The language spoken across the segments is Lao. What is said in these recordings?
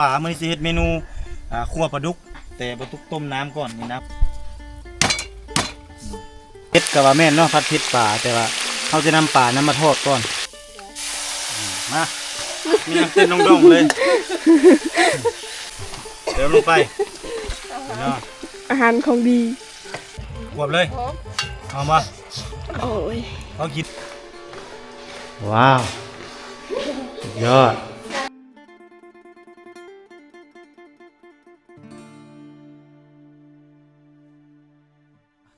ປາ ມື້ນີ້ຊິເຮັດເມນູ ອ່າ ຂົ້ວປາດຸກ ແຕ່ບໍ່ຕຸກຕົ້ມນ້ຳກ່ອນນີ້ນະ. ເຜັດກໍວ່າແມ່ນເນາະ ຜັດເຜັດປາ ແຕ່ວ່າເຮົາຈະນຳປານັ້ນມາທອດກ່ອນ. ມາ ມີຫຍັງເຕັ້ນດົງໆເລີຍ ເຕີມລົງໄປເນາະ. ອາຫານຂອງດີ ກວບເລີຍ ຫອມບໍ່? ໂອ້ຍ ເອົາກິນ. ວ້າວ ສຸດຍອດ.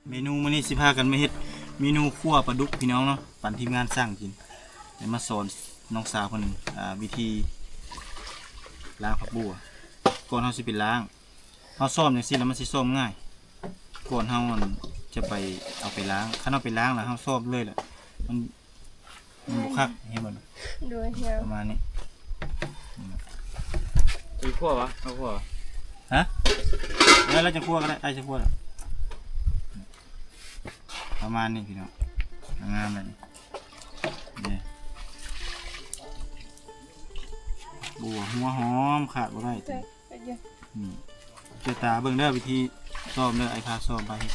ເມນູມື້ນີ້ຊິພາກັນມາເຮັດເມນູຂົ້ວປາດຸກ ພີ່ນ້ອງເນາະ ປັນທີມງານສ້າງກິນ. ແລ້ວມາສອນນ້ອງສາວເພິ່ນ ອ່າ ວິທີລ້າງຜັກບົ່ວ ກ່ອນເຮົາຊິໄປລ້າງ. ເຮົາຊ້ອມຈັ່ງຊີ້ແລ້ວມັນຊິຊ້ອມງ່າຍ ກ່ອນເຮົາ ອັນ ຈະໄປເອົາໄປລ້າງ. ຄັນເຮົາໄປລ້າງແລ້ວເຮົາຊ້ອມເລີຍແຫຼະ ມັນ ມັນບໍ່ຄັກ ເຫັນບໍ່? ໂດຍ ປະມານນີ້. ຊິຂົ້ວວະ? ເອົາຂົ້ວວະ? ຮະ? ເອີ ແລ້ວຈະຂົ້ວກໍໄດ້ ອ້າຍຈະຂົ້ວແລ້ວ. ປະມານນີ້ພີ່ນ້ອງ ງາມແລ້ວນີ້. ນີ້ ບົວຫົວຫອມຂາດບໍ່ໄດ້. ນີ້ ເຈົ້າຕາເບິ່ງເດີ ວິທີຊ້ອມເດີ ອ້າຍພາຊ້ອມ ພາເຮັດ.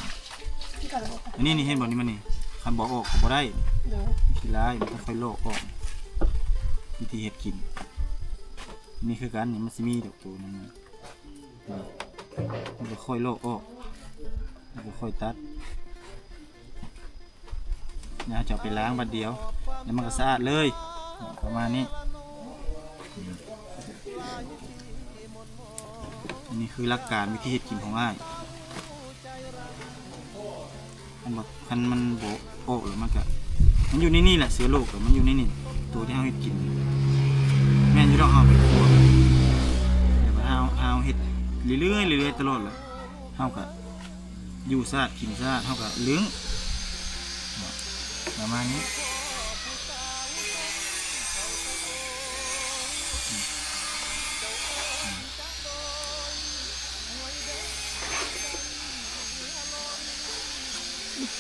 ອັນນີ້ນີ້ ເຫັນບໍ່ ນີ້ມັນນີ້ ຄັນບໍ່ອອກກໍບໍ່ໄດ້. ໂດຍ ຂີ້ລ້າຍ ມັນຄ່ອຍລອກອອກ. ວິທີເຮັດກິນ ນີ້ຄືກັນ ນີ້ມັນຊິມີດອກໂຕນັ້ນ ມັນກໍຄ່ອຍລອກອອກ ມັນກໍຄ່ອຍຕັດ. ແລ້ວເຮົາຈະເອົາໄປລ້າງບາດດຽວ ແລ້ວມັນກໍສະອາດເລີຍ ປະມານນີ້. ອັນນີ້ຄືຫຼັກການວິທີເຮັດກິນຂອງອ້າຍ. ຄັນບໍ່ ຄັນມັນບໍ່ອອກແລ້ວ ມັນກະ ມັນຢູ່ໃນນີ້ແຫຼະ ເຊື້ອໂລກກະມັນຢູ່ໃນນີ້ ໂຕທີ່ເຮົາເຮັດກິນ. ແມ່ນຢູ່ດອກ ເຮົາໄປຄົວ ແຕ່ວ່າເຮົາ ເຮົາເຮັດເລື້ອຍໆ ເລື້ອຍໆ ຕະຫຼອດແຫຼະ ເຮົາກະ ຢູ່ສະອາດກິນສະອາດ ເຮົາກໍລຶ້ງ ປະມານນີ້.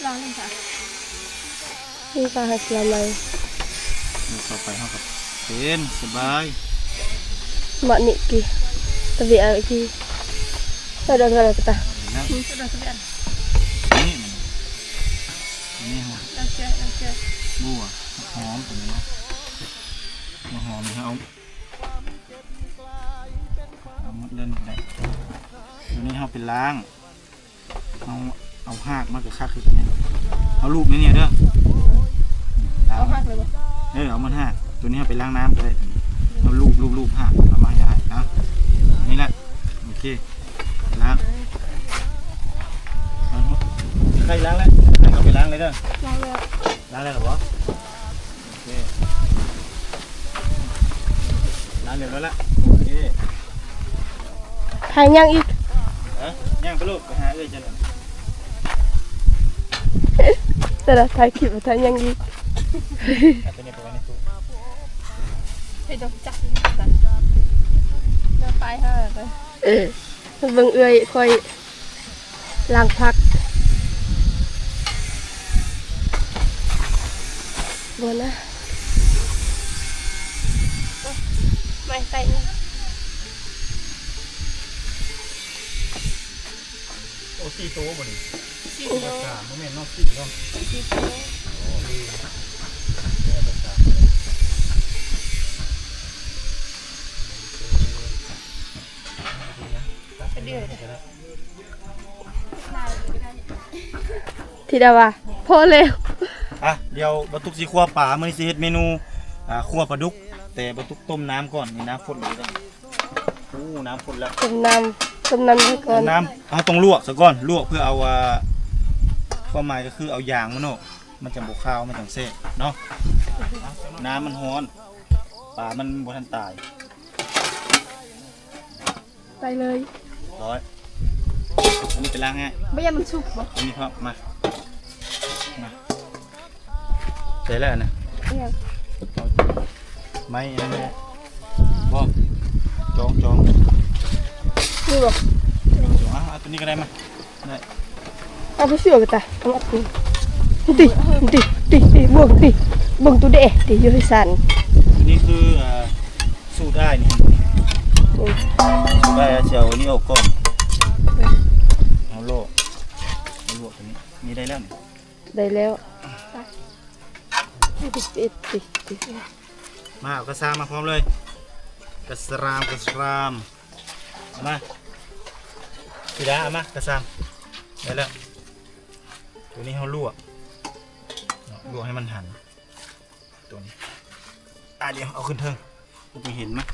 ລາວເລີຍ ນີ້ກໍໃຫ້ສະລາມໄລ ແລ້ວຕໍ່ໄປເຮົາກໍເປັນສະບາຍ ມະນິກິ ຕະເວອາກິ ຕະດອນຕະດອນຕະ ນີ້ ອັນນີ້ ອັນນີ້ ບົວຫອມ ຕົວນີ້ເນາະ ບົວຫອມນີ້ເຮົາເອົາ ເອົາໝົດເລີຍ ໝົດເລີຍ. ຕົວນີ້ເຮົາໄປລ້າງ ເຮົາເອົາຮາກມາກະຄັກຄືກັນນີ້ ເຮົາລູບໃນນີ້ເດີ ເອົາຮາກເລີຍບໍ່? ເອີ ເອົາໝົດຮາກ ຕົວນີ້ເຮົາໄປລ້າງນ້ຳກໍໄດ້ ເຮົາລູບ ລູບ ລູບຮາກເອົາມາໃຫ້ອ້າຍນະ ນີ້ແຫຼະ ໂອເຄ ລ້າງ ໃກ້ລ້າງແລ້ວ ໃກ້ເອົາໄປລ້າງເລີຍເດີ ລ້າງແລ້ວ ລ້າງແລ້ວບໍ່? ໂອເຄ ລ້າງຮຽບຮ້ອຍລະ ໂອເຄ ຖ່າຍຫຍັງອີກ? ຮະ? ຍ່າງໄປໂລດ ໄປຫາເອື້ອຍເຈົ້ານັ້ນ ແຕ່ລະຖ່າຍຄລິບ ຖ່າຍຫຍັງອີກ? ເອົາຕົວນີ້ໄປໄວ້ໃນຕູ້ ໃຫ້ດອກຈັກ ດອກໄປຫາ ເອີ ເບິ່ງເອື້ອຍຂ້ອຍ ລ້າງຜັກ ບໍ່ນະ ໄມ້ໃສ່ ໂອ້ ສີ່ໂຕບໍ່ນີ້? ສີ່ໂຕ ສາມ ບໍ່ແມ່ນເນາະ ສີ່ເນາະ ສີ່ໂຕ ໂອ້ ດີ ແຕ່ສາມ ເດີ ທິດາວ່າພໍແລ້ວ ອ່ະ ດຽວບ່າວຕຸກຊິຂົ້ວປາ ມື້ນີ້ຊິເຮັດເມນູ ອ່າ ຂົ້ວປາດຸກ ແຕ່ບ່າວຕຸກຕົ້ມນ້ຳກ່ອນ ນີ້ນ້ຳຟົດເລີຍ ໂອ້ ນ້ຳຟົດແລ້ວ ຕົ້ມນ້ຳ ຕົ້ມນ້ຳໃຫ້ກ່ອນ ຕົ້ມນ້ຳ ເຮົາຕ້ອງລວກຊະກ່ອນ ລວກເພື່ອເອົາ ອ່າ ຄວາມໝາຍກໍຄືເອົາຢາງມັນອອກ ມັນຈັ່ງບໍ່ຄາວ ມັນຈັ່ງແຊບເນາະ ນ້ຳມັນຮ້ອນ ປາມັນບໍ່ທັນຕາຍ. ໄປເລີຍ ຮ້ອຍ ອັນນີ້ໄປລ້າງໃຫ້ ບໍ່ຢ້ານມັນສຸກບໍ່? ອັນນີ້ພາມາ ມາ ໃສ່ແລ້ວນະ ອີຫຍັງ? ເອົາໄມ້ອັນນັ້ນແຫຼະ ບໍ່ ຈອງ ຈອງ ນີ້ບໍ່? ຈອງ ອ່ະ ເອົາຕົວນີ້ກໍໄດ້ມາ ໄດ້ ເອົາໄປເຊື່ອກັນຕາ ເອົາມາ ຕິ ຕິ ຕິ ຕິ ເບິ່ງຕິ ເບິ່ງຕູເດ ຕິ ຢູ່ໃຫ້ສັນ ນີ້ຄື ເອີ ສູດອ້າຍນີ້ ອືມ ໄດ້ ຊິເອົາອັນນີ້ອອກກ່ອນ ເອົາໂລ ເອົາລວກຕົວນີ້ ນີ້ໄດ້ແລ້ວນີ້ ໄດ້ແລ້ວ ມາ ເອົາກະຊາມມາພ້ອມເລີຍ ກະຊາມ ກະຊາມ ເອົາມາ ທິດາ ເອົາມາ ກະຊາມ ໄດ້ແລ້ວ ຕົວນີ້ເຮົາລວກ ລວກໃຫ້ມັນຫັນ ຕົວນີ້ ອ່າ ດຽວເອົາຂຶ້ນເທິງ ບໍ່ເຫັນມາ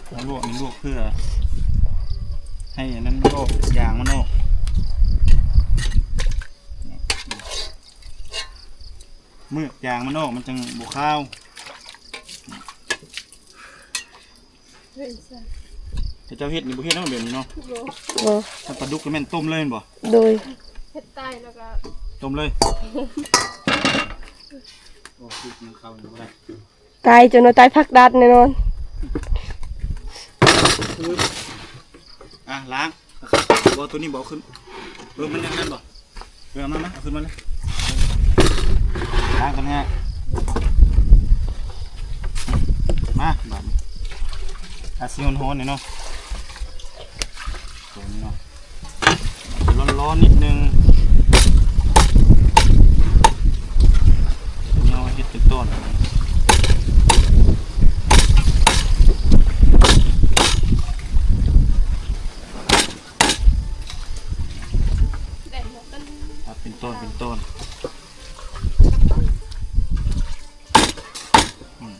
ເຮົາລວກນີ້ລວກເພື່ອໃຫ້ອັນນັ້ນມັນອອກ ຢາງມັນອອກ ເມືອກຢາງມັນອອກ ມັນຈັ່ງບໍ່ຄາວ. ເຂົາເຈົ້າເຮັດນີ້ບໍ່ເຮັດເນາະ ແບບນີ້ເນາະ ບໍ່ ຖ້າປາດຸກກໍແມ່ນຕົ້ມເລີຍແມ່ນບໍ່? ໂດຍ ເຮັດຕາຍແລ້ວກໍຕົ້ມເລີຍ ໂອ້ຍ ຍັງເຂົ້າຢູ່ບໍ່ໄດ້ ຕາຍຈົນວ່າຕາຍຜັກດັດແນ່ນອນ ອືມ ອ່ະ ລ້າງ ບໍ່ ຕົວນີ້ບໍ່ເອົາຂຶ້ນ ເອີ ມັນຍັງນັ້ນບໍ່? ເອີ ເອົາມາ ມາ ເອົາຂຶ້ນມາເລີຍ ລ້າງກ່ອນແຮະ ມາ ບາດນີ້ ອາ ຊິຮ້ອນໆ ນີ້ເນາະ ຕົວນີ້ເນາະ ຮ້ອນໆ ນິດໜຶ່ງ ເຮົາເຮັດເປັນຕອນ ຕັດເປັນຕອນເປັນຕອນ ອືມ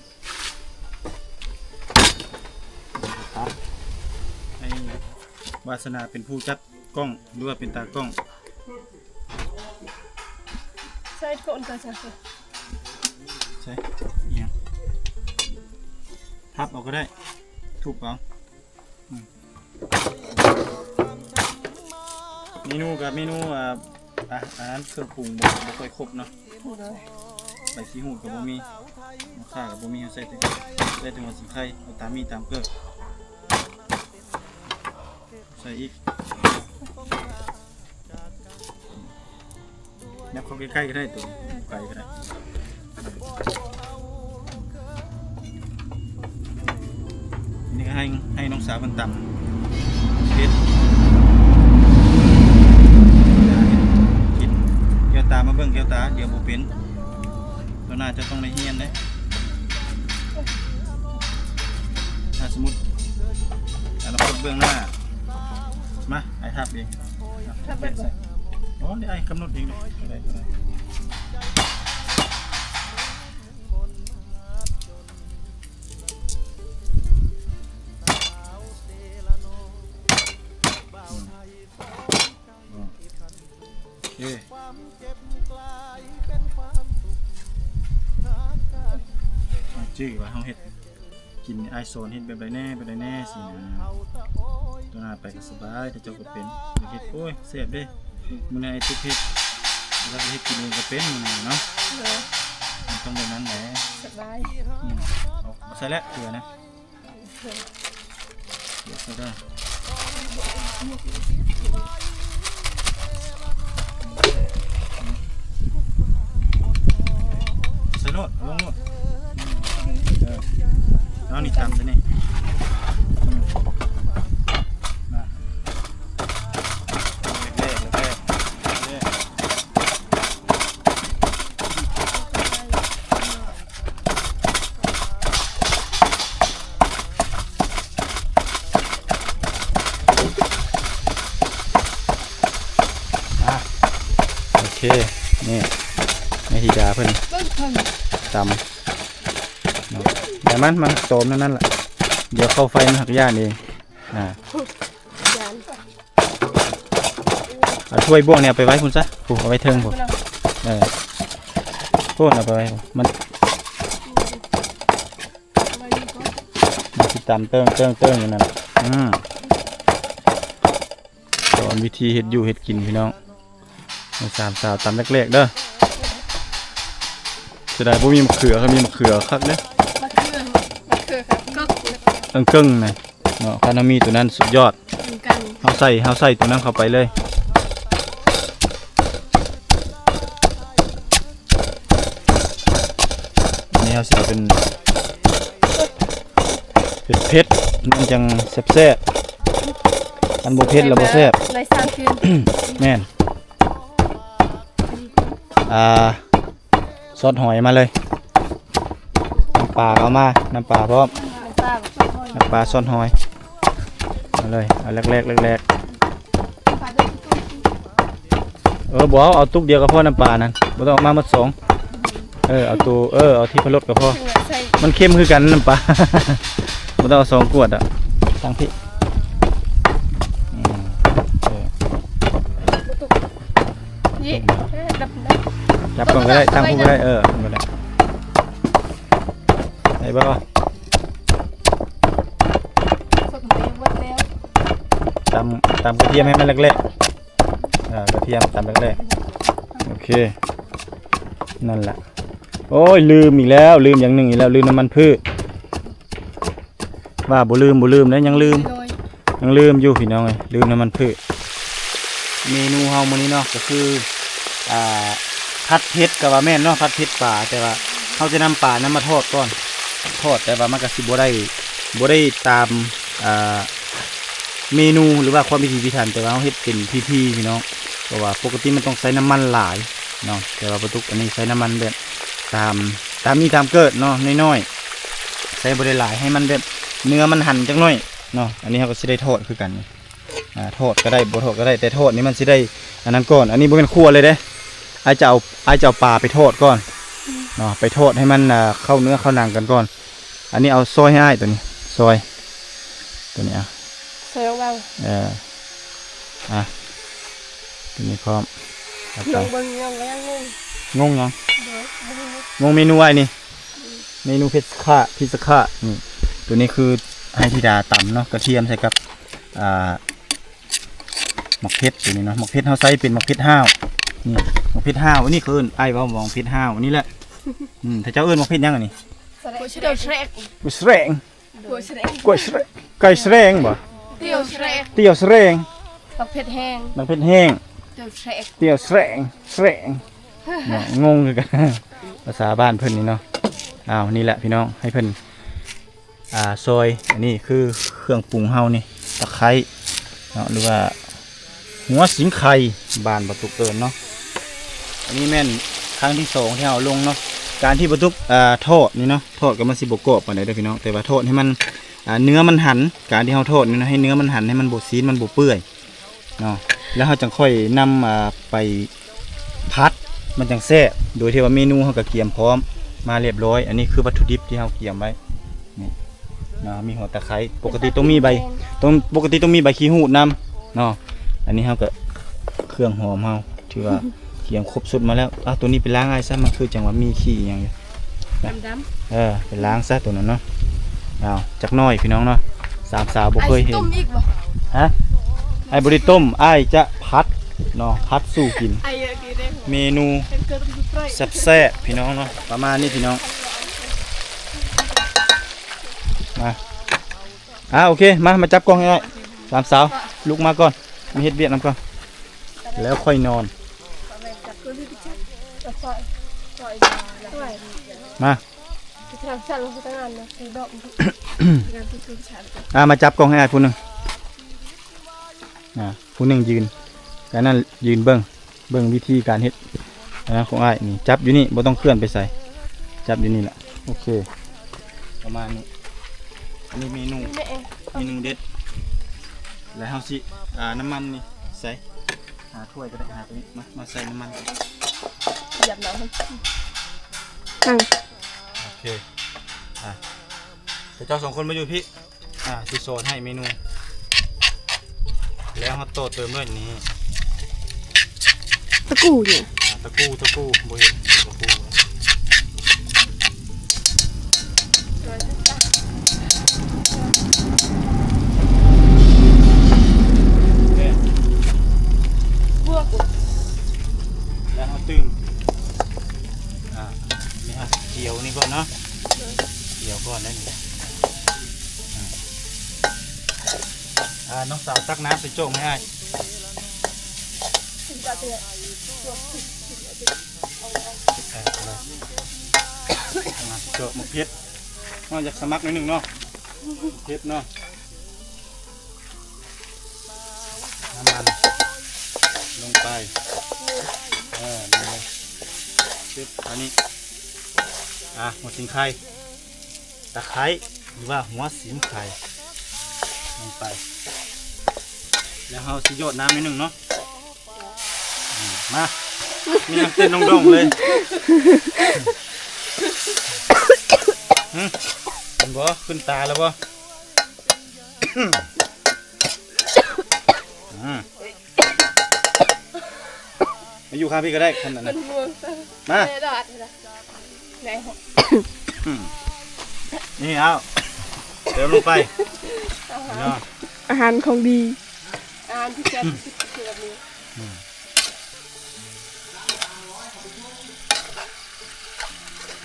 ຕັດ ໃຫ້ວາສະໜາເປັນຜູ້ຈັບກ້ອງ ຫຼືວ່າເປັນຕາກ້ອງ ໃສ່ກົ້ນກໍໃສ່ ໃສ່ອີ່ຫຍັງ ພັບເອົາກໍໄດ້ ທຸບເອົາ. ອືມ ເມນູກັບເມນູ ອ່າ ອາຫານເຄື່ອງປຸງບໍ່ ບໍ່ຄ່ອຍຄົບເນາະ ໂດຍ ໃບຂີ້ຫູດກໍບໍ່ມີ ມະຂ່າກໍບໍ່ມີ ເຮົາໃສ່ແຕ່ ໃສ່ແຕ່ຫົວສີໄຄ ເອົາຕາມມີຕາມເກີດ ໃສ່ອີກ. ແນບເຂົ້າໃກ້ໆ ກໍໄດ້ ໂຕໄກກໍໄດ້ ນີ້ກໍໃຫ້ ໃຫ້ນ້ອງສາວເພິ່ນຕຳເຜັດ ກິນ ແກ້ວຕາມາເບິ່ງແກ້ວຕາ ດຽວບໍ່ເປັນ ຕໍ່ໜ້າເຈົ້າຕ້ອງໄດ້ຮຽນເດ້ ຖ້າສົມມຸດ ອະນາຄົດເບື້ອງໜ້າ ມາ ອ້າຍທັບເອງ ທັບເອງໃສ່ ອໍ ດຽວອ້າຍກຳນົດເອງເດ້ ກໍໄດ້ ກໍໄດ້ ອືມ ໂອເຄ ຈື່ວ່າເຮົາເຮັດ ກິນ ອ້າຍສອນເຮັດແບບໃດແນ່ ແບບໃດແນ່ຊີ້ນະ ຕໍ່ໜ້າໄປກໍສະບາຍ ເຂົາເຈົ້າກໍເປັນ ຢາກເຮັດ ໂອ້ຍ ແຊບເດ້ ມື້ໜ້າອ້າຍຕຸກເຮັດ ລາວກໍເຮັດກິນເອງກໍເປັນມື້ໜ້າເນາະ ໂດຍ ມັນຕ້ອງແບບນັ້ນແຫຼະ ສະບາຍ ອືມ ເອົາ ເອົາໃສ່ແຫຼະ ເກືອນະ ໃສ່ໂລດ ເອົາລົງໂລດ ເອີ ເອົານີ້ຕຳໃສ່ນີ້ ອືມ ມາ ແລກໆ ແລກໆ ແລກໆ ອ່າ ໂອເຄ ນີ້ ແມ່ທິດາເພິ່ນ ເບິ່ງເພິ່ນ ຕຳ ເນາະ ແຕ່ມັນ ມັນຕອມນັ້ນ ນັ້ນລະ ດຽວເຂົ້າໄຟມັນຫັກຢ້ານເອງ ອ່າ ຢ້ານ ເອົາຖ້ວຍບ່ວງນີ້ເອົາໄປໄວ້ພຸ້ນຊະ ພຸ້ນ ເອົາໄວ້ເທິງພຸ້ນ ເອີ ພຸ້ນ ເອົາໄປໄວ້ ມັນ ມັນຊິຕຳເຕີງໆໆ ຢູ່ນັ້ນ ອືມ ສອນວິທີເຮັດຢູ່ເຮັດກິນພີ່ນ້ອງ ໃຫ້ສາມສາວຕຳແລກໆ ເດີ ເສຍດາຍບໍ່ມີມະເຂືອ ຄັນມີມະເຂືອຄັກເດ້ ມະເຂືອ ມະເຂືອຄັກ ເກິ່ງໆ ນະ ເນາະ ຄັນເຮົາມີຕົວນັ້ນສຸດຍອດ ເຮົາໃສ່ ເຮົາໃສ່ຕົວນັ້ນເຂົ້າໄປເລີຍ ນີ້ເຮົ ໃສ່ເປັນເຜັດໆ ມັນຈັ່ງແຊບໆ ຄັນບໍ່ເຜັດແລ້ວບໍ່ແຊບ. ໄດ້ສ້າງຄືນ ແມ່ນ. ອ່າ ຊອດຫອຍມາເລີຍ ນ້ຳປາເອົາມາ ນ້ຳປາພ້ອມ ນ້ຳປາຊອດຫອຍ ເອົາເລີຍ ເອົາແລກໆ ແລກໆ. ເອີ ບໍ່ເອົາ ເອົາຕຸກດຽວກໍພໍ ນ້ຳປານັ້ນ ບໍ່ຕ້ອງເອົາມາໝົດສອງ. ເອີ ເອົາໂຕ ເອີ ເອົາທີ່ພະລົດກໍພໍ ມັນເຄັມຄືກັນນ້ຳປາ ບໍ່ຕ້ອງເອົາສອງກວດດອກ. ຕັ້ງພີ້ ອືມ ເອີ ນີ້ ຈັບກ່ອນກໍໄດ້ ຕັ້ງພຸ້ນກໍໄດ້ ເອີ ພຸ້ນກໍໄດ້ ໄດ້ບໍ່? ຕຳ ຕຳກະທຽມໃຫ້ມັນແຫຼກໆ ເອີ ກະທຽມຕຳແຫຼກໆ ໂອເຄ ນັ້ນລະ. ໂອ້ຍ ລືມອີກແລ້ວ ລືມຢ່າງໜຶ່ງອີກແລ້ວ ລືມນ້ຳມັນພືດ. ວ່າບໍ່ລືມ ບໍ່ລືມເດ້ ຍັງລືມ ໂດຍ ຍັງລືມຢູ່ພີ່ນ້ອງເອີຍ ລືມນ້ຳມັນພືດ. ເມນູເຮົາມື້ນີ້ເນາະ ກໍຄື ອ່າ ຜັດເຜັດກໍວ່າແມ່ນເນາະ ຜັດເຜັດປາ ແຕ່ວ່າເຮົາຈະນຳປານັ້ນມາທອດກ່ອນ ທອດ ແຕ່ວ່າມັນກໍຊິບໍ່ໄດ້ ບໍ່ໄດ້ຕາມ ອ່າ ເມນູ ຫຼືວ່າຄວາມພິຖີພິຖັນ ແຕ່ວ່າເຮົາເຮັດເປັນພິທີພີ່ນ້ອງ ເພາະວ່າປົກກະຕິມັນຕ້ອງໃຊ້ນ້ຳມັນຫຼາຍເນາະ ແຕ່ວ່າປາຕຸກອັນນີ້ໃຊ້ນ້ຳມັນແບບຕາມ ຕາມມີຕາມເກີດເນາະ ນ້ອຍໆ ໃຊ້ບໍ່ໄດ້ຫຼາຍ ໃຫ້ມັນແບບເນື້ອມັນຫັນຈັກໜ້ອຍເນາະ. ອັນນີ້ເຮົາກໍຊິໄດ້ທອດຄືກັນ ອ່າ ທອດກໍໄດ້ ບໍ່ທອດກໍໄດ້ ແຕ່ທອດນີ້ມັນຊິໄດ້ອັນນັ້ນກ່ອນ. ອັນນີ້ບໍ່ແມ່ນຂົ້ວເລີຍເດ້ ອ້າຍຈະເອົາ ອ້າຍຈະເອົາປາໄປທອດກ່ອນເນາະ ໄປທອດໃຫ້ມັນ ອ່າ ເຂົ້າເນື້ອເຂົ້າໜັງກັນກ່ອນ. ອັນນີ້ເອົາຊອຍໃຫ້ອ້າຍ ຕົວນີ້ ຊອຍ ຕົວນີ້ ເອົາ ຊອຍບາງໆ ເອີ ອ່ະ ຕົວນີ້ພ້ອມ ເອົາໄປ ງງເບິ່ງ ງງກໍຍັງງົງ ງົງຫຍັງ? ໂດຍ ງງເມນູອ້າຍນີ້ ເມນູເພັດສະຂະ ພິດສະຂະ ນີ້ ຕົວນີ້ຄືໃຫ້ທິດາຕຳເນາະ ກະທຽມໃສ່ກັບ ອ່າ ໝາກເຜັດຕົວນີ້ເນາະ ໝາກເຜັດເຮົາໃຊ້ເປັນໝາກເຜັດຫ້າວ ນີ້ ໝາກເຜັດຫ້າວ ອັນນີ້ເຂົາເອີ້ນ ອ້າຍເວົ້າໝາກເຜັດຫ້າວ ອັນນີ້ແຫຼະ ອືມ ຖ້າເຈົ້າເອີ້ນໝາກເຜັດຫຍັງອັນນີ້? ກວຍສະແຣງ ກວຍສະແຣງ ກວຍສະແຣງ ໄກ່ສະແຣງບໍ່? ຕຽວສະແຣງ ຕຽວສະແຣງ ໝາກເຜັດແຫ້ງ ໝາກເຜັດແຫ້ງ ຕຽວສະແຣງ ຕຽວສະແຣງ ສະແຣງ ເນາະ ງົງຄືກັນ ພາສາບ້ານເພິ່ນນີ້ເນາະ. ອ້າວ ນີ້ແຫຼະພີ່ນ້ອງ ໃຫ້ເພິ່ນ ອ່າ ຊອຍ ອັນນີ້ຄືເຄື່ອງປຸງເຮົານີ້ ຕະໄຄເນາະ ຫຼືວ່າຫົວສິງໄຄ ບ້ານປາຕຸກເອີ້ນເນາະ. ອັນນີ້ແມ່ນຄັ້ງທີສອງທີ່ເຮົາລົງເນາະ ການທີ່ປາຕຸກ ອ່າ ທອດນີ້ເນາະ ທອດກໍມັນຊິບໍ່ກອບປານໃດເດີພີ່ນ້ອງ ແຕ່ວ່າທອດໃຫ້ມັນ ອ່າ ເນື້ອມັນຫັນ ການທີ່ເຮົາທອດນີ້ເນາະ ໃຫ້ເນື້ອມັນຫັນ ໃຫ້ມັນບໍ່ຊີ້ນ ມັນບໍ່ເປື່ອຍ ເນາະ ແລ້ວເຮົາຈັ່ງຄ່ອຍນຳ ອ່າ ໄປຜັດ ມັນຈັ່ງແຊບ ໂດຍທີ່ວ່າເມນູເຮົາກໍກຽມພ້ອມມາຮຽບຮ້ອຍ. ອັນນີ້ຄືວັດຖຸດິບທີ່ເຮົາກຽມໄວ້ ນີ້ເນາະ ມີຫົວຕະໄຄ ປົກກະຕິຕ້ອງມີໃບ ຕ້ອງ ປົກກະຕິຕ້ອງມີໃບຂີ້ຫູດນຳເນາະ. ອັນນີ້ເຮົາກໍເຄື່ອງຫອມເຮົາຖືວ່າກຽມຄົບຊຸດມາແລ້ວ. ອ່າ ຕົວນີ້ໄປລ້າງອ້າຍຊະ ມັນຄືຈັ່ງວ່າມີຂີ້ຫຍັງຢູ່ ດຳໆ ເອີ ໄປລ້າງຊະຕົວນັ້ນເນາະ. ເອົາ ຈັກໜ້ອຍພີ່ນ້ອງເນາະ ສາມສາວບໍ່ເຄີຍເຫັນ ອ້າຍຊິຕົ້ມອີກບໍ່? ຮະ? ອ້າຍບໍ່ໄດ້ຕົ້ມ ອ້າຍຈະຜັດເນາະ ຜັດສູ່ກິນ ອ້າຍຢາກກິນເດ້ ເມນູແຊບໆ ພີ່ນ້ອງເນາະ ປະມານນີ້ພີ່ນ້ອງ. ມາ ອ່າ ໂອເຄ ມາ ມາຈັບກ້ອງໃຫ້ອ້າຍ ສາມສາວ ລຸກມາກ່ອນ ມາເຮັດວຽກນຳກ່ອນ ແລ້ວຄ່ອຍນອນ. ມາ ອ່າ ມາຈັບກ້ອງໃຫ້ອ້າຍຜູ້ໜຶ່ງ ອ່າ ຜູ້ໜຶ່ງຢືນ ການນັ້ນຢືນເບິ່ງ ເບິ່ງວິທີການເຮັດ ອັນນັ້ນຂອງອ້າຍນີ້ ຈັບຢູ່ນີ້ ບໍ່ຕ້ອງເຄື່ອນໄປໃສ ຈັບຢູ່ນີ້ແຫຼະ. ໂອເຄ ປະມານນີ້ ອັນນີ້ເມນູ ເມນູເດັດ ແລ້ວເຮົາຊິ ອ່າ ນ້ຳມັນນີ້ໃສ່ ຫາຖ້ວຍກໍໄດ້ ຫາຕົວນີ້ ມາ ມາໃສ່ນ້ຳມັນ ຢາກເອົາມັນ ຕັ້ງ ໂອເຄ ອ່າ ເຈົ້າສອງຄົນມາຢູ່ພີ້ ອ່າ ຊິສອນໃຫ້ເມນູ ແລ້ວເຮົາຕໍ່ເຕີມດ້ວຍນີ້ ຕະກູ່ນີ້ ອ່າ ຕະກູ່ ຕະກູ່ ບໍ່ເຫັນຕະກູ່ ແລ້ວເຮົາຕື່ມ ອ່າ ນີ້ເຮົາຈຽວນີ້ກ່ອນເນາະ ຈຽວກ່ອນໄດ້ນີ້ ອ່າ ອ່າ ນ້ອງສາວຕັກນ້ຳໃສ່ໂຈກໃຫ້ອ້າຍ ເອີ ເອົາເລີຍ ມາ ດອກໝາກເຜັດ ເຮົາຢາກສະໝັກໜ້ອຍໜຶ່ງເນາະ ເຜັດເນາະ ນ້ຳມັນລົງໄປ ເອີ ນີ້ເລີຍ ເຜັດ ອັນນີ້ ອ່າ ຫົວສີໄຄ ຕະໄຄ ຫຼືວ່າຫົວສີໄຄ ລົງໄປ ແລ້ວເຮົາຊິຢອດນ້ຳໜ້ອຍໜຶ່ງເນາະ. ອືມ ມາ ມີຫຍັງເຕັ້ນດົງໆເລີຍ ຫຶ ເຫັນບໍ່? ຂຶ້ນຕາແລ້ວບໍ່? ອືມ ມາຢູ່ຂ້າງພີ້ກໍໄດ້ ຄັນນັ້ນນະ ມາ ໄດ້ ອືມ ນີ້ເອົາ ເຕີມລົງໄປ ເນາະ ອາຫານຂອງດີ ອາຫານທີ່ແຊບທີ່ສຸດຄືແບບນີ້ ອືມ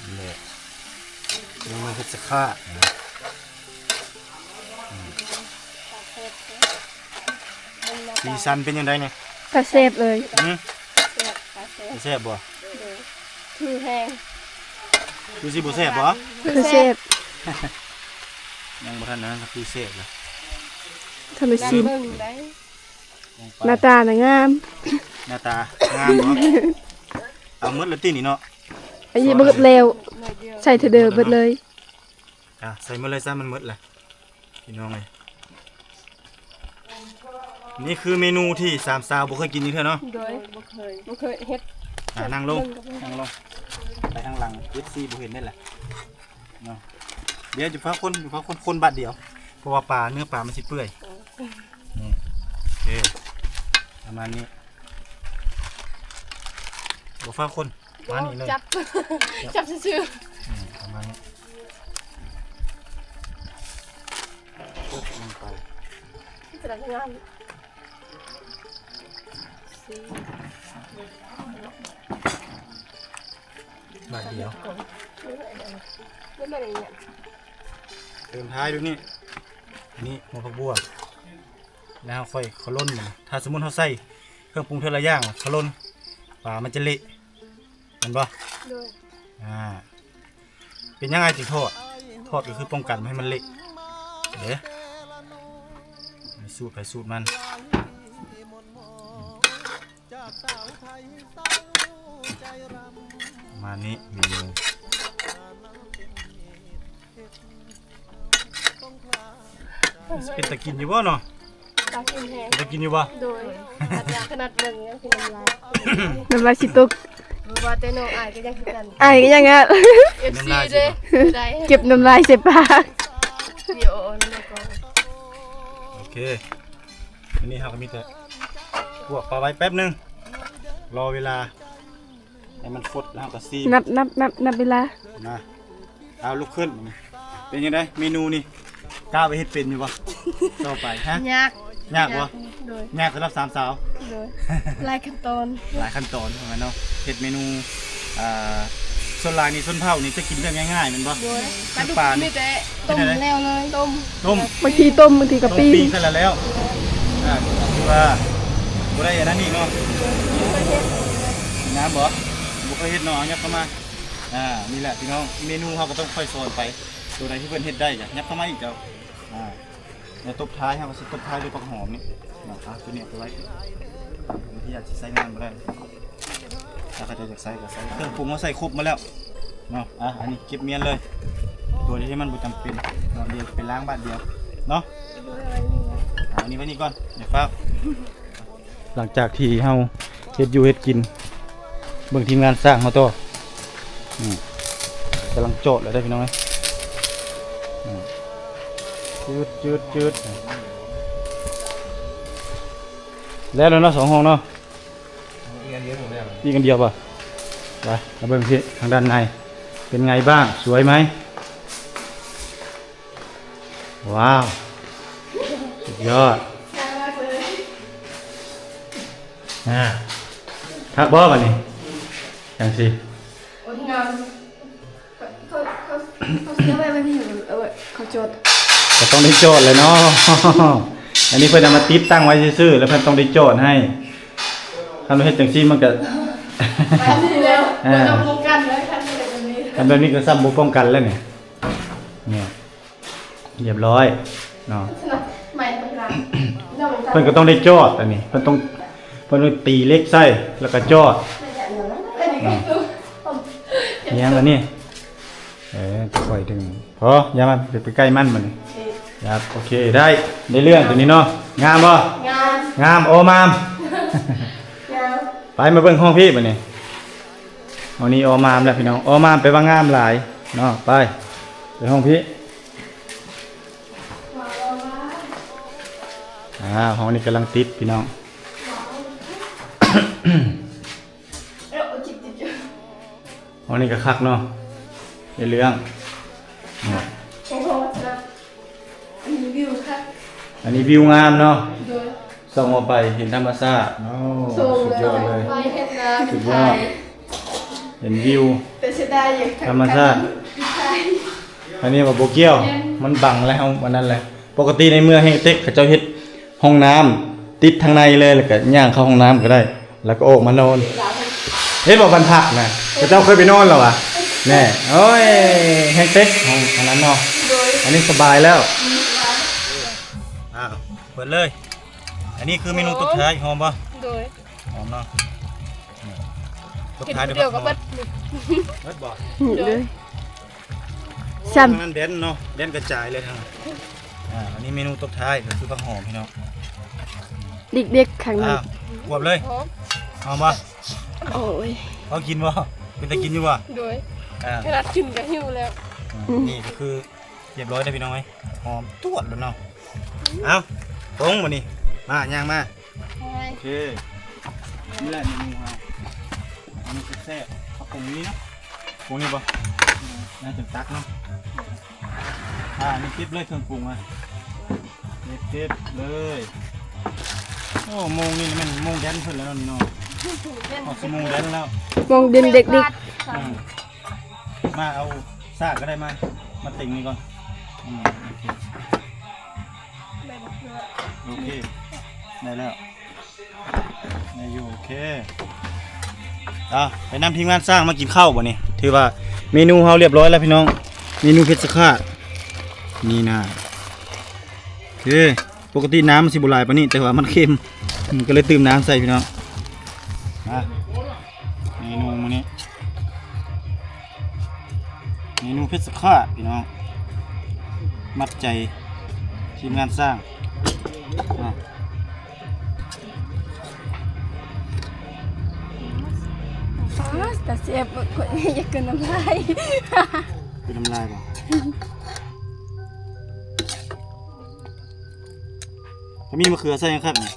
ນີ້ແຫຼະ ຍັງມາເຮັດສະຂ້ານະ ອືມ ສີສັນເປັນຈັ່ງໃດນີ້? ຕາແຊບເລີຍ ຫື? ແຊບ ຕາແຊບ ຕາແຊບບໍ່? ໂດຍ ຄືແຮງ ຄືຊິບໍ່ແຊບບໍ່? ຄືແຊບ ຍັງບໍ່ທັນນັ້ນ ຄືແຊບລະ ທຳມະຊິມ ເບິ່ງໄດ້ ໜ້າຕານະງາມ ໜ້າຕາງາມບໍ່? ເອົາໝົດແລ້ວຕິນີ້ເນາະ ອັນນີ້ເບິດແລ້ວ ໃສ່ເທື່ອເດີມເບິດເລີຍ ອ່າ ໃສ່ໝົດເລີຍຊະ ມັນໝົດແລ້ວ ພີ່ນ້ອງເອີຍ ນີ້ຄືເມນູທີ່ສາມສາວບໍ່ເຄີຍກິນຈັກເທື່ອເນາະ ໂດຍ ບໍ່ເຄີຍ ບໍ່ເຄີຍເຮັດ ອ່າ ນັ່ງລົງ ນັ່ງລົງ ໄປທາງຫຼັງ ເອັຟຊີ ບໍ່ເຫັນໄດ້ລະເນາະ ດຽວຈະພາຄົນ ຈະພາຄົນ ຄົນບາດດຽວ ເພາະວ່າປາ ເນື້ອປາມັນຊິເປື່ອຍ ເອີ ນີ້ ໂອເຄ ປະມານນີ້ ບໍ່ຟ້າວຄົນ ມານີ້ເລີຍ ຈັບ ຈັບຊື່ໆ ອືມ ປະມານນີ້ ກົດລົງໄປ ຈະໄດ້ງາມ ບາດດຽວ ເຕີມທ້າຍດ້ວຍນີ້ ນີ້ຫົວຜັກບົວ ແລ້ວເຮົາຄ່ອຍເຂົ້າລົນມັນ ຖ້າສົມມຸດເຮົາໃສ່ເຄື່ອງປຸງເທື່ອລະຢ່າງເຂົ້າລົນ ປາມັນຈະເລະ ແມ່ນບໍ່? ໂດຍ ອ່າ ເປັນຫຍັງອ້າຍຈຶ່ງທອດ? ທອດກໍຄືປ້ອງກັນບໍ່ໃຫ້ມັນເລະເດ້ ໃຫ້ສູດໃຜສູດມັນ ປະມານນີ້ເມນູ ຊິເປັນຕາກິນຢູ່ບໍ່ເນາະ? ຕາກິນແຮງ ເປັນຕາກິນຢູ່ບໍ່? ໂດຍ ຂະໜາດເບິ່ງຍັງກິນນ້ຳລາຍ ນ້ຳລາຍຊິຕົກ ບໍ່ວ່າແຕ່ນ້ອງອ້າຍກໍຍັງຄືກັນ ອ້າຍກໍຍັງ ເອັຟຊີ ນ້ຳລາຍຊິ ເດ້ ໄດ້ ເກັບນ້ຳລາຍໃສ່ປາກ ວິດີໂອນຳກ່ອນ ໂອເຄ ອັນນີ້ເຮົາກໍມີແຕ່ລວກປາໄວ້ແປັບໜຶ່ງ ລໍເວລາ ໃຫ້ມັນຟົດແລ້ວເຮົາກໍຊີມ ນັບ ນັບ ນັບ ນັບເວລາ ມາ ເອົາລຸກຂຶ້ນ ເປັນຈັ່ງໃດເມນູນີ້? ກ້າໄປເຮັດເປັນຢູ່ບໍ່? ຕໍ່ໄປ ຮະ? ຍາກ ຍາກບໍ່? ໂດຍ ຍາກສຳລັບສາມສາວ ໂດຍ ຫຼາຍຂັ້ນຕອນ ຫຼາຍຂັ້ນຕອນເນາະ ເຮັດເມນູ ອ່າ ສ່ວນຫຼາຍນີ້ຊົນເຜົ່ານີ້ຈະກິນແບບງ່າຍໆແມ່ນບໍ່? ໂດຍ ຄືປານີ້ມີແຕ່ຕົ້ມແລ້ວເລີຍ ຕົ້ມ ຕົ້ມ ບາງທີຕົ້ມ ບາງທີກໍປີ້ງ ປີ້ງ ແລ້ວ ອ່າ ຖືວ່າບໍ່ໄດ້ອັນນັ້ນນີ້ເນາະ ງາມບໍ່? ບໍ່ເຄີຍເຮັດເນາະ ເອົາຫຍັບເຂົ້າມາ ອ່າ ນີ້ແຫຼະພີ່ນ້ອງ ເມນູເຮົາກໍຕ້ອງຄ່ອຍສອນໄປ ໂຕໃດທີ່ເພິ່ນເຮັດໄດ້ກໍຫຍັບເຂົ້າມາອີກເຈົ້າ ອ່າ ແລ້ວຕົບທ້າຍ ເຮົາກໍຊິຕົບທ້າຍດ້ວຍຜັກຫອມນີ້ເນາະ ອ່າ ໂຕນີ້ເອົາໄປໄວ້ ບາງທີອາດຊິໃຊ້ງານບໍ່ໄດ້ ຖ້າເຂົາເຈົ້າຢາກໃຊ້ກໍໃຊ້ ເຄື່ອງປຸງເຮົາໃສ່ຄົບໝົດແລ້ວເນາະ ອ່າ ອັນນີ້ເກັບມ້ຽນເລີຍ ໂຕທີ່ມັນບໍ່ຈຳເປັນເນາະ ດຽວໄປລ້າງບາດດຽວເນາະ ອ່າ ອັນນີ້ໄວ້ນີ້ກ່ອນ ຢ່າຟ້າວ ຫຼັງຈາກທີ່ເຮົາເຮັດຢູ່ເຮັດກິນ ເບິ່ງທີມງານຊ່າງເຮົາຕໍ່ ອືມ ກຳລັງຈອດແລ້ວເດີພີ່ນ້ອງເອີຍ ອືມ ຈືດໆໆ ແລ້ວແລ້ວເນາະ ສອງຫ້ອງເນາະ ອີກອັນດຽວບໍ່? ໄປ ມາເບິ່ງທີ່ທາງດ້ານໃນ ເປັນໄງບ້າງ? ສວຍໄໝ? ວ້າວ ສຸດຍອດ ອ່າ ຄັກບໍ່ບາດນີ້? ຈັ່ງຊີ້ ໂອ້ຍ ງາມ ເຂົາ ເຂົາ ເຂົາ ເຂົາເສຍໄວ້ ໄວ້ນີ້ ເອົາໄວ້ ເຂົາຈອດ ກໍຕ້ອງໄດ້ຈອດແຫຼະເນາະ ອັນນີ້ເພິ່ນເອົາມາຕິດຕັ້ງໄວ້ຊື່ໆ ແລ້ວເພິ່ນຕ້ອງໄດ້ຈອດໃຫ້ ຄັນວ່າເຮັດຈັ່ງຊີ້ມັນກໍ ໄປນີ້ແລ້ວ ອ່າ ບໍ່ຕ້ອງປ້ອງກັນເລີຍ ຄັນເຮັດແບບນີ້ ຄັນແບບນີ້ກໍຊ້ຳບໍ່ປ້ອງກັນແລ້ວນີ້ ນີ້ ຮຽບຮ້ອຍເນາະ. ເພິ່ນກໍຕ້ອງໄດ້ຈອດອັນນີ້ ເພິ່ນຕ້ອງ ເພິ່ນຕ້ອງຕີເຫຼັກໃສ່ ແລ້ວກໍຈອດເນາະ. ຫຍັງອັນນີ້ ເອີ ຄ່ອຍດຶງ ພໍ ຢ່າມາໄປໃກ້ມັນບັດນີ້. ຄັບ ໂອເຄ ໄດ້ ໄດ້ເລື່ອງຕົວນີ້ເນາະ. ງາມບໍ່? ງາມ ງາມ ໂອມາມ. ງາມ ໄປ ມາເບິ່ງຫ້ອງພີ້ບັດນີ້. ຫ້ອງນີ້ໂອມາມແລ້ວພີ່ນ້ອງ ໂອມາມແປວ່າງາມຫຼາຍເນາະ. ໄປ ໄປຫ້ອງພີ້. ອ່າ ຫ້ອງນີ້ກຳລັງຕິດພີ່ນ້ອງ. ຫ້ອງນີ້ກໍຄັກເນາະ ໃນເລື່ອງ ໂອ້ໂຫ ອັນນີ້ວິວຄັກ ອັນນີ້ວິວງາມເນາະ. ໂດຍ ສ່ອງອອກໄປເຫັນທຳມະຊາດ. ໂອ້ ສຸດຍອດເລີຍ ໄປເຮັດນາ ສຸດຍອດ ເຫັນວິວ ແຕ່ເສຍດາຍ ທຳມະຊາດ. ອັນນີ້ວ່າບໍ່ກ່ຽວ ມັນບັງແລ້ວ ອັນນັ້ນແຫຼະ. ປົກກະຕິໃນເມືອງແຮງເຕັກ ເຂົາເຈົ້າເຮັດຫ້ອງນ້ຳຕິດທາງໃນເລີຍ ແລ້ວກໍຍ່າງເຂົ້າຫ້ອງນ້ຳກໍໄດ້ ແລ້ວກໍອອກມານອນ. ເຫັນບໍ່ ບ້ານພັກນະ ເຂົາເຈົ້າເຄີຍໄປນອນແລ້ວຫວາ? ແນ່ ໂອ້ຍ ແຮງເຕັກ ຫ້ອງອັນນັ້ນເນາະ. ໂດຍ ອັນນີ້ສະບາຍແລ້ວ. ອ້າວ ເປີດເລີຍ. ອັນນີ້ຄືເມນູຕົບທ້າຍ ຫອມບໍ່? ໂດຍ ຫອມເນາະ. ຕົບທ້າຍດ້ວຍ ເຮັດຜູ້ດຽວກໍເບິດ ເບິດບໍ່? ໂດຍ ຊ້ຳ ທາງນັ້ນແດນເນາະ ແດນກະຈາຍເລີຍທາງນັ້ນ. ອ່າ ອັນນີ້ເມນູຕົບທ້າຍກໍຄືຜັກຫອມພີ່ນ້ອງ. ເດັກໆ ຂ້າງນັ້ນ ອ່າ ຄວບເລີຍ. ຫອມ ຫອມບໍ່? ໂອ້ຍ ພໍກິນບໍ່? ເປັນຕາກິນຢູ່ບໍ່? ໂດຍ ອ່າ ຂະໜາດກິນກໍຫິວແລ້ວ. ອືມ ນີ້ກໍຄື ຮຽບຮ້ອຍແລ້ວພີ່ນ້ອງເອີຍ ຫອມຕວດແລ້ວເນາະ. ເອົ້າ ປົງບາດນີ້ ມາ ຍ່າງມາ. ໂອເຄ ນີ້ແຫຼະເມນູເຮົາ ເມນູແຊບໆ. ເອົາປົງນີ້ເນາະ ປົງນີ້ບໍ່? ໜ້າຈະຕັກເນາະ. ອ່າ ນີ້ເກັບເລີຍເຄື່ອງປຸງມາ ເກັບເລີຍ. ໂອ້ ໂມງນີ້ແມ່ນໂມງແດນເພິ່ນແລ້ວເນາະ ພີ່ນ້ອງ. ຮອດຊົ່ວໂມງແດນແລ້ວ ໂມງເດນເດັກໆ. ອືມ ມາເອົາສາກກໍໄດ້ ມາ ມາເຕັງນີ້ກ່ອນ. ອືມ ໂອເຄ ໂອເຄ ໄດ້ແລ້ວ ໄດ້ຢູ່. ໂອເຄ ອ່ະ ໄປນຳທີມງານຊ່າງມາກິນເຂົ້າບັດນີ້. ຖືວ່າເມນູເຮົາຮຽບຮ້ອຍແລ້ວພີ່ນ້ອງ ເມນູເພັດສະຄາດ ນີ້ນະ. ໂອເຄ ປົກກະຕິນ້ຳມັນຊິບໍ່ຫຼາຍປານນີ້ ແຕ່ວ່າມັນເຄັມ ມັນກໍເລີຍຕື່ມນ້ຳໃສ່ພີ່ນ້ອງ. ມາ ເມນູມື້ນີ້ ເມນູເພັດສະຄາດພີ່ນ້ອງ ມັດໃຈທີມງານຊ່າງ. ມາ ຕາແຊບ ຂ້ອຍຢາກກືນນ້ຳລາຍ ກືນນ້ຳລາຍບໍ່? ຖ້າມີມະເຂືອໃສ່ຫຍັງຄັກນີ້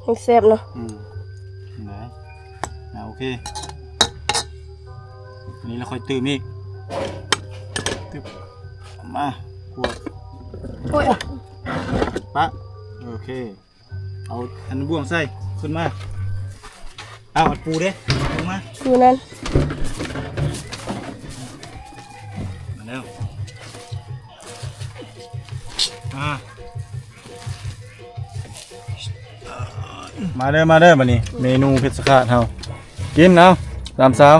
ແຮງແຊບເນາະ. ອືມ ໄດ້ ອ່າ ໂອເຄ ອັນນີ້ລະຄ່ອຍຕື່ມອີກ ຕຶບ ມາ ຂວດ ໂອ້ຍ ປະ ໂອເຄ. ເອົາອັນບ່ວງໃສ່ ຂຶ້ນມາ. ເອົາອັນປູເດ້ ລົງມາ ຢູ່ນັ້ນ ມາແລ້ວ ມາ ມາເດີ ມາເດີ ບັດນີ້ເມນູເພັດສະຄາດເຮົາ ກິນເອົາ ສາມສາວ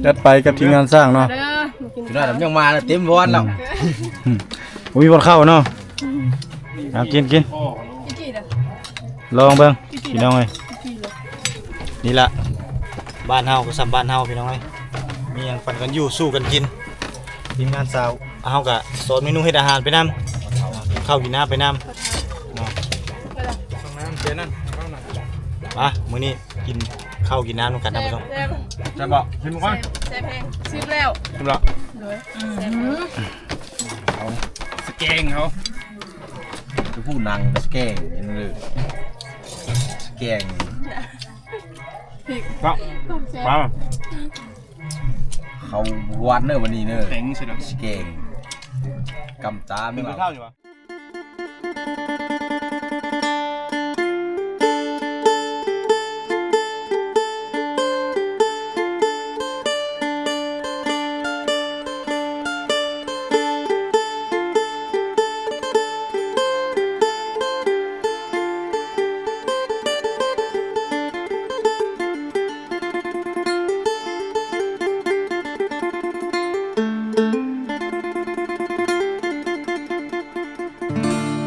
ຈັດໄປກັບທີມງານຊ່າງເນາະ. ມາເດີ ມາກິນ ພີ່ນ້ອງ ຍັງມາເຕັມບ່ອນແລ້ວ ອືມ ບໍ່ມີບ່ອນເຂົ້າເນາະ. ເອົາ ກິນ ກິນ ລອງເບິ່ງພີ່ນ້ອງເອີຍ. ນີ້ລະ ບ້ານເຮົາກໍສ່ຳບ້ານເຮົາພີ່ນ້ອງເອີຍ ມີຫຍັງປັນກັນຢູ່ສູ້ກັນກິນ. ທີມງານສາວເຮົາກໍສອນເມນູເຮັດອາຫານໄປນຳ ກິນເຂົ້າກິນນ້ຳໄປນຳເນາະ. ມາ ມື້ນີ້ກິນເຂົ້າກິນນ້ຳນຳກັນທ່ານຜູ້ຊົມ. ແຊບ ແຊບບໍ່? ຊີມກ່ອນ ແຊບແຮງ ຊີມແລ້ວ ຊີມແລ້ວ ໂດຍ ແຊບ ເອົາ ສະແກງເຮົາ ໄປຜູ້ນັ່ງສະແກງເຫັນເລີຍ ສະແກງ ເນາະ ເຂົ້າຫວານເດີ ວັນນີ້ເດີ ເຕັງຊິດອກ ສະແກງ ກຳຕາມ ເປັນເຂົ້າຢູ່ບໍ່?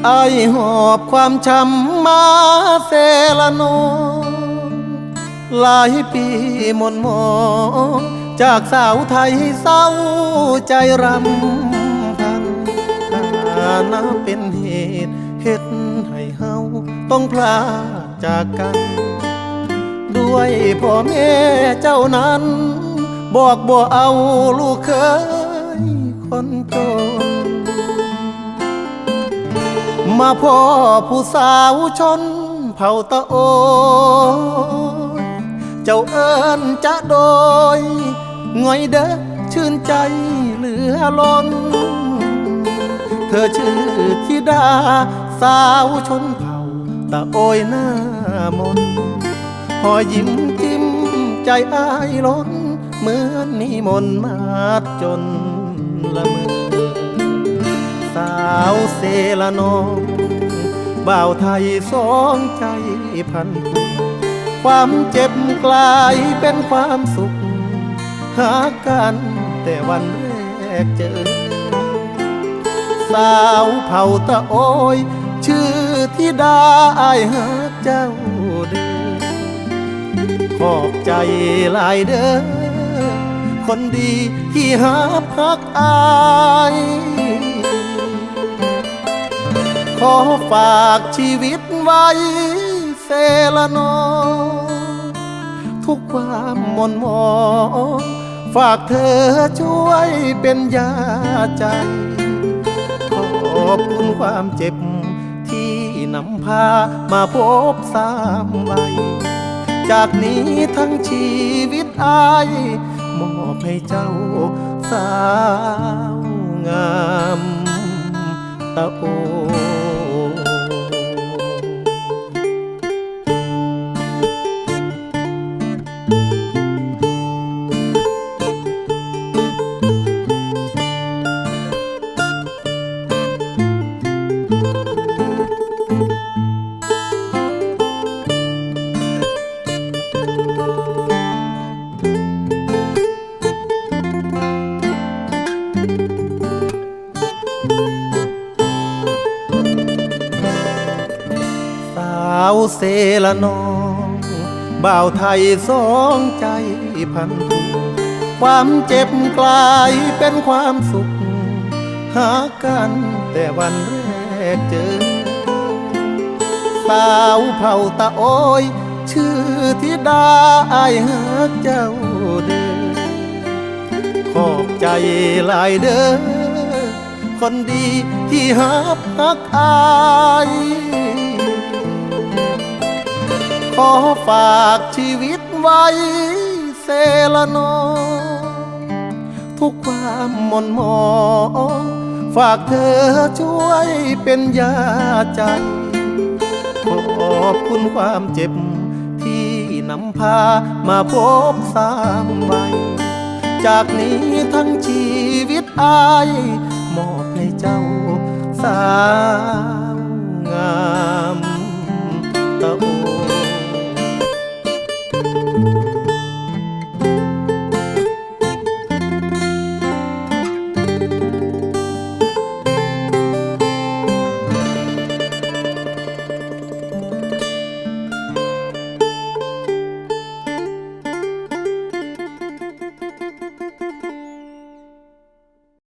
ອ້າຍຫອບຄວາມຊ້ຳມາເຊລະນອງ ຫຼາຍປີໝ່ນໝອງ ຈາກສາວໄທເສົ້າໃຈຣຳພັນ ຖານະເປັນເຫດເຮັດໃຫ້ເຮົາຕ້ອງພລາກຈາກກັນ ດ້ວຍພໍ່ແມ່ເຈົ້ານັ້ນ ບອກບໍ່ເອົາລູກເຂີຍຄົນຈົນ ມາພໍ້ຜູ້ສາວຊົນເຜົ່າຕະໂອຍ ເຈົ້າເອີ້ນຈະໂດຍ ງ່ອຍເດີຊື່ນໃຈເຫຼືອລົ້ນ ເທີຊື່ທິດາສາວຊົນເຜົ່າຕະໂອຍໜ້າມົນ ຮອຍຍິ້ມຈິ້ມໃຈອ້າຍລົ້ນ ເໝືອນມີມົນມາດຈົນລະເມີ ສາວເຊລະນອງ ບ່າວໄທສອງໃຈພັນຜູກ ຄວາມເຈັບກລາຍເປັນຄວາມສຸກ ຮັກກັນແຕ່ວັນແລກເຈີ ສາວເຜົ່າຕະໂອຍ ຊື່ທິດາ ອ້າຍຮັກເຈົ້າເດີ ຂອບໃຈຫຼາຍເດີ ຄົນດີທີ່ຮັບຮັກອ້າຍ ຂໍຝາກຊີວິດໄວ້ເຊລະນອງ ທຸກຄວາມໝ່ນໝອງ ຝາກເທີຊ່ວຍເປັນຢາໃຈ ຂອບຄຸນຄວາມເຈັບ ທີ່ນຳພາມາພົບສາມໄວ ຈາກນີ້ທັງຊີວິດອ້າຍ ມອບໃຫ້ເຈົ້າສາວງາມຕະໂອ ສາວເຊລະນອງ ບ່າວໄທສອງໃຈພັນຜູກ ຄວາມເຈັບກລາຍເປັນຄວາມສຸກ ຮັກກັນແຕ່ວັນແລກເຈີ ສາວເຜົ່າຕະໂອຍ ຊື່ທິດາ ອ້າຍຮັກເຈົ້າເດີ ຂອບໃຈຫຼາຍເດີ ຄົນດີທີ່ຮັບຮັກອ້າຍ ຂໍຝາກຊີວິດໄວ້ເຊລະນອງ ທຸກຄວາມໝ່ນໝອງ ຝາກເທີຊ່ວຍເປັນຢາໃຈ ຂອບຄຸນຄວາມເຈັບ ທີ່ນຳພາມາພົບສາມໄວ ຈາກນີ້ທັງຊີວິດອ້າຍ ມອບໃຫ້ເຈົ້າສາ